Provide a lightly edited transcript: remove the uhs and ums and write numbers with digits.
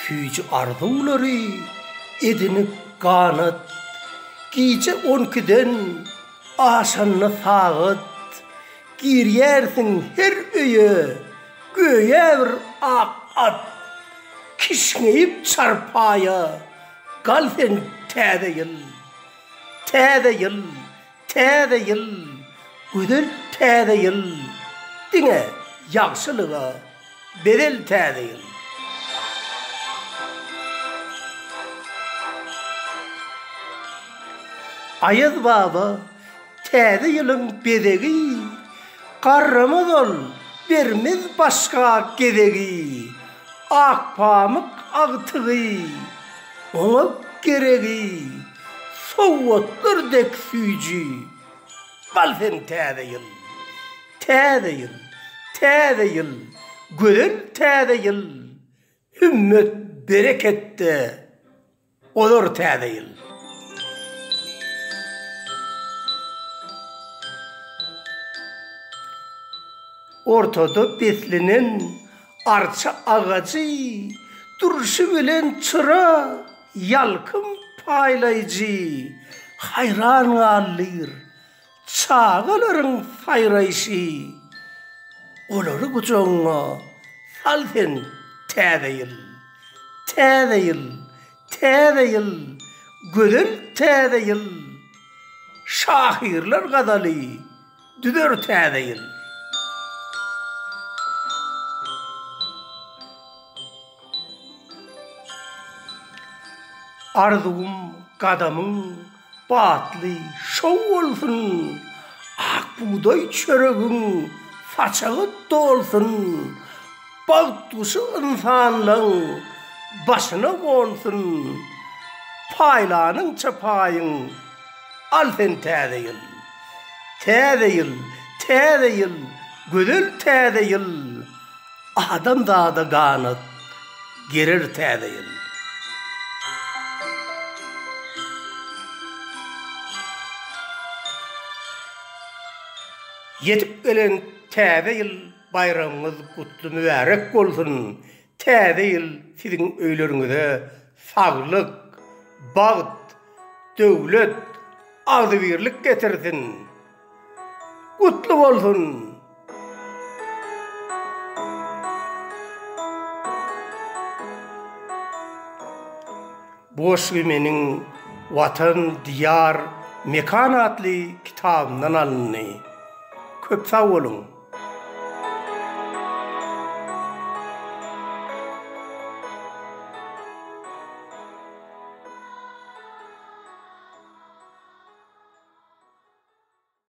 Süýji arzuwlary edinip ganat, Gije on ikiden aşanda sagat, Girýärsiň her öýe göýä bir ak at, Kişňeýip çarpaýa gal sen Täze ýyl! Täze ýyl! Täze ýyl, gözel täze ýyl, diňe ýagşylyga bezel täze ýyl. Aýaz baba täze ýylyň bezegi, garramaz ol, bermez başga gezegi, Akpamyk agtygy, oňa geregi, Sowgatlar dek süýji, gal sen Täze ýyl! Täze ýyl, Täze ýyl, gözel Täze ýyl, Hümmet bereketde ozar Täze ýyl. Ortada beslenen arça agajy durşy bilen çyra ýalkym paýlaýjy haýran galdyr çagalaryň saýraýşy olary gujagyňa sal sen täze ýyl täze ýyl täze ýyl gözel täze ýyl şahyrlar gazaly Düzer täze ýyl. Arzuwym gadamyň batly şow bolsun, Ak bugdaý çöregiň saçagy dolsun, Bagt guşy ynsanlaň başyna gonsun, Paýlanyňça paýyň Al sen täze ýyl. Täze ýyl, täze ýyl, gözel täze ýyl, Adamzada ganat gerer täze ýyl. Ýetip gelen täze ýyl baýramyňyz gutly mübärek bolsun! Täze ýyl siziň öýleriňize saglyk, bagt, döwlet, agzybirlik getirsin! Gutly bolsun! Bu goşgy meniň Watan, Diýar, Mekan atly kitabymdan alyndy. Köp sag boluň!